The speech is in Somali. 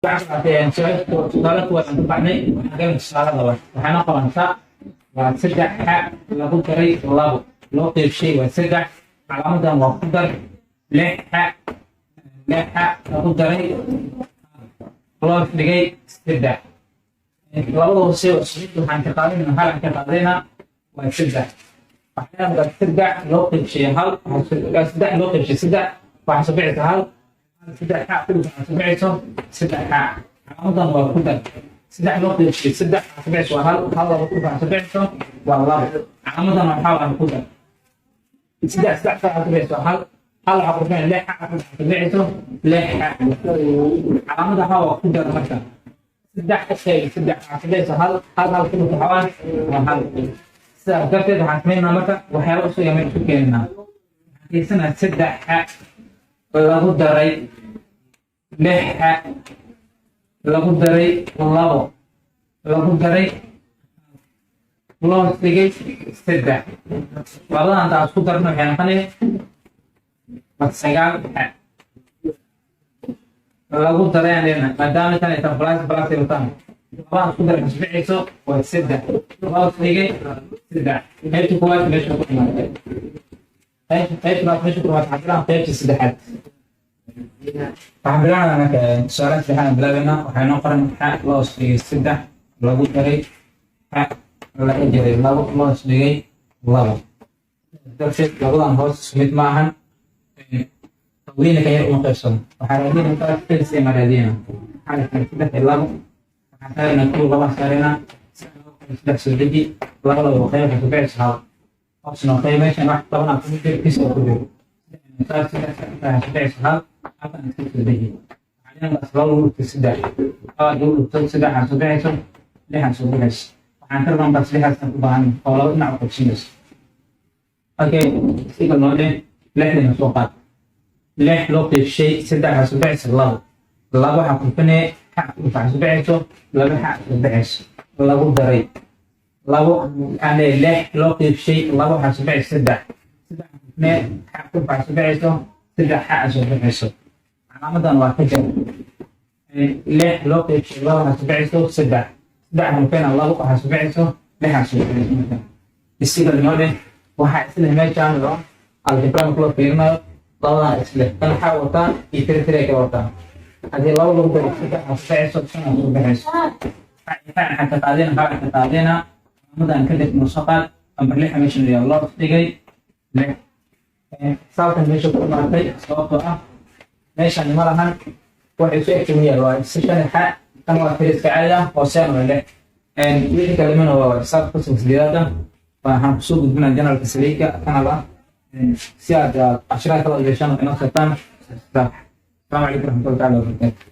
Tusaale kuwaad aan ku baxnay, waxaan galin tusaale labaad. Waxaana qabantaa waa saddex xa lagu daray labo loo qeybshay waa saddex. Calaamadan waa ku dar. Lix xa, lix xa lagu daray loo dhigay saddex. Labada hoose waxaan ka qaadayna hal, aan ka qaadayna waa saddex. Waxaan markaa saddex loo qeybshay hal, saddex loo qeybshay saddex waxaa soo bixaysa hal. Saddex xa ku waxaa soo bixayso saddex xa. Calaamadan waa ku dar. Saddex loo qeybshay saddex waxaa soo bixayso waa hal. Hal laba ku waxaa soo bixayso waa labo. Calaamadan waxaa waa ku dar. Saddex saddex waxaa soo bixayso hal, hal waxaa ku bixin lix xa waxaa soo bixayso lix xa. Calaamada waxaa waa ku dar. Marka saddex ka sheeg saddex waxaa soo bixayso hal. Hal hal ku waxaa waa hal. Sidaas darteed waxaan samaynaa marka waxyaaba cusub ayaa meesha ku keenaynaa. Waxaan keensanaa saddex xa lagu daray lix xa lagu daray labo lagu daray loo dhigay saddex. Labadan haddaan isku darno waxay noqonaya waa sagaal xa lagu daray aan leenahay, maadaama tan ay tahay plus, plus ay wataan. Labadan isku daray isbixayso waa saddex loo dhigay saddex. Qaybta koowaad meesha ku imaatay, qaybta labaad meesha ku imaatay. Waxaan bilaabaa qaybta saddexaad. Waxaan bilaabnaa marka tusaale saddexaad aan bilaabaynaa. Waxaa inoo qoran xa loo dhigay saddex lagu daray xa laga jaray labo loo dhigay labo. Darteed labadan hoos isku mid maahan. Tawdiina kan yar uma qaybsano. Waxaa raadinaysaa LCM aa raadinaa. Waxaa saddex iyo labo waxaan saaraynaa kow, laba saaraynaa, saddex soo deji, laba laba qayb waxay ku bixaysa hal. Hoosna qayb meeshan wax toban ku jiro kis oo ku jiro saar saddex waxay ku bixaysa hal. Halkan iska soo deji. Waxaa laba lagu dhufto saddex, laba lagu dhufto saddex waxaa soo bixayso lixan soo bixayso. Waxaan ka rabnaa markaas lixdaasaan u baahan oo laba dhinac u qaybsinayso. Okay, siga noo dheh, lixdana soo qaad. Lix loo qeybshay saddex waxaa soo bixaysa labo. Labo waxaa ku dhufanaya xa, waxaa soo bixayso laba xa soo bixayso. Lagu daray labo ane lix loo qeybshay labo waxaa soo bixayso saddex. Saddex ku dhufanaya xa ku waxaa soo bixayso saddex xa soo bixayso. Calaamadan waa ka jar. Lix loo qeybshay labo waxaa soo bixayso saddex. Saddex ku dhufanaya labo waxaa soo bixayso lixaa soo bixayso. Marka isiga noo dheh, waxaa isleh meeshaan oo algebra marka loo fiirinayo labadan isleh kan waxaa wataan iyo tiri tiri ay kala wataan. Haddii labo lagu daro saddex waxaa soo bixayso shan aa soo bixayso. Waxaan ka qaadina hal ka qaadina. Calaamadan kadib noo soo qaad ambar lixa meesha yaa loo dhigay lix. Xisaabtan meesha ku imaatay sababtoo ah meeshan ma lahan wax isu egtuma yaal, waa si shan xa kan waa tiriska caadi ah, hooseen waa lix. Wixii kalemana waa xisaabta fasalka sideedaad ah. Waxaan kusoo gudbinaa channelka Saliika kanal ah si aad cashiraha kala yeeshaan oo inoo sirtaan. Asalaamu calaykum waraxmatullahi taala wabarakaatu.